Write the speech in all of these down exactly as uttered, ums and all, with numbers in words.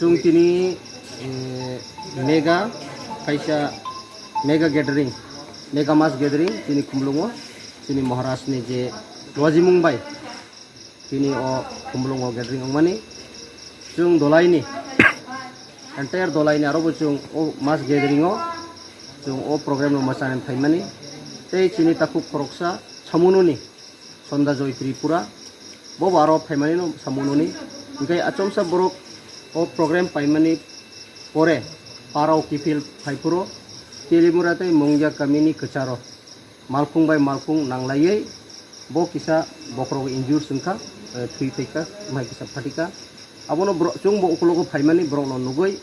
Chwng tini, eh, mega kaisa mega gathering, mega mass gathering chini Khumlungo, chini Maharaj ni je wajimung bai tini o Khumlungo gathering wngmani. Chwng dolaini, entire dolaini aro bo chwng o mass gathering o chwng o program no mwchani phaimani. Tei chini takhuk khoroksa Samunoni Sonda Joy Tripura, bo bo aro phaimani no Samunoni. Hingke achomsa borok o program paimani pore parao kiphil phaiphuro Telimura tei Mongya kamini kwcharo malkhung bai malkhung nanglaiwi bo kisa bokhorok injure swngkha, eh, thwi phaikha, mai kisa phatikha. Abono borok, chwng bo ukologo phaimani borokno nugwi,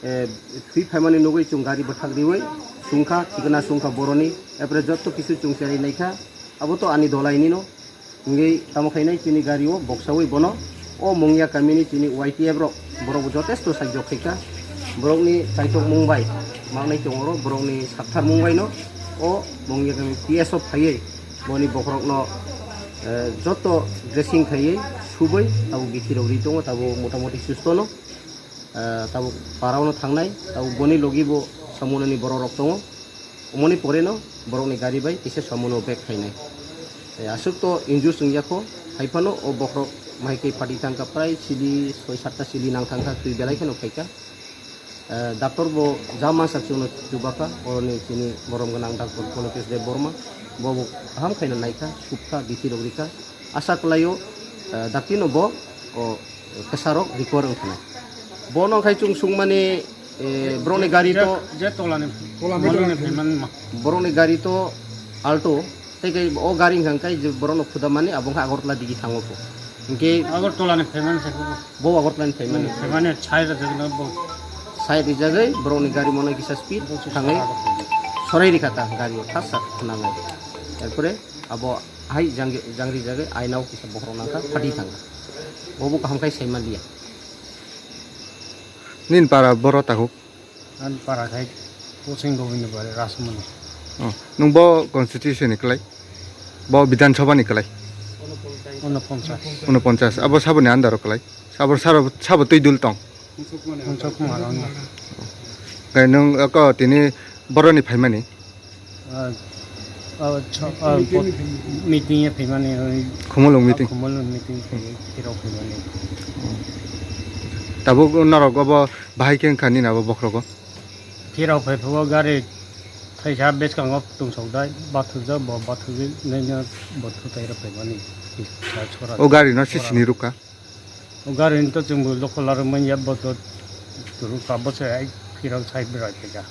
eh, thwi phaimani nugwi chwng gari bwthak riwi sungkha, thikna sungkha boroni, epre jotto kisu chwng cherwi naikha, abo to ani dolainino. Hingwi tamo khainai chini gari o boksawi bono o Mongya kamini chini Y T F rok, borok bo jotesto sajok khaikha, borokni kaitok mung bai mangnai tongoro, borokni sakthar mung bai no o Mongya kami P S o phaiwi boni bokhorokno, eh, jotto dressing khaiwi subwi abo bithi rok ri tongo, abo motamoti susto no. Ah, tabuk parao no thangnai, tabuk boni logi bo Samunoni borok rok tongo. Omoni pore no borok ni gari bai kisa Samuno bag khainai. Eh, aswk to injure chwng yakho, haiphano o bokhorok mahai khe pati thangkha, prai sili soi satta sili nang thangkha, twi belai kheno phaikha. Eh, doctor bo ja mansak chwngno chubakha, oroni chini borom gwnang doctor Polokesh Deb Borma, bo bo kaham khaino naikha, subkha, bithi rok rikha. Asa kwlaio, eh, daktino bo, o, kwsarok recover wng thanai. Bono khai chwng sungmani, eh, borokni gari to je tolani, tolani phaimani ma. Borokni gari to Alto, tei kai o gari hwnkha kai je borokno khudamani abo wngkha Agartala digi thango bo. Hwnkhe Agartala ni phaimani se bo. Bo Agartala ni phaimani. Phaimani chai rajak no bo. Chai rijagwi borokni gari mono kisa speed thangwi sorai rikha ta gari o thasa khwnangwi. Erpore abo hai jang-, jangri jagwi aina o kisa bokhorok nangkha, phatwi thangkha. Bobo kaham khai saima liya. Nini para boro takhuk? Ani para khai Posing Gobinda Bari Rasmani. Oh, nwng bo constituency ni kwlai? Bo Bidhan Sabha ni kwlai? Unoponchas. Unoponchas. Abo saboni under o kwlai? Sabo, sabo, sabo twi dul tong? Unsuk Kumar Rana. Kai nwng ako tini boroni phaimani? Ah, ah, cho-, ah, bo-, meeting e phaimani, oi. Khumulwng meeting? Khumulwng meeting phai-, phirok phaimani. Tabuk norok obo bahai khe wngkha nini abo bokhrogo? Phirok phai phugo gari thaisa bwskango tungsok dai, bathukjak bo, bathukjak nini bo thutai rok phaimani. O gari no sisini rukha? O gari ni to chwngbo lokol aro manya bo to turu ka bo se ai phirok sai berai phaikha.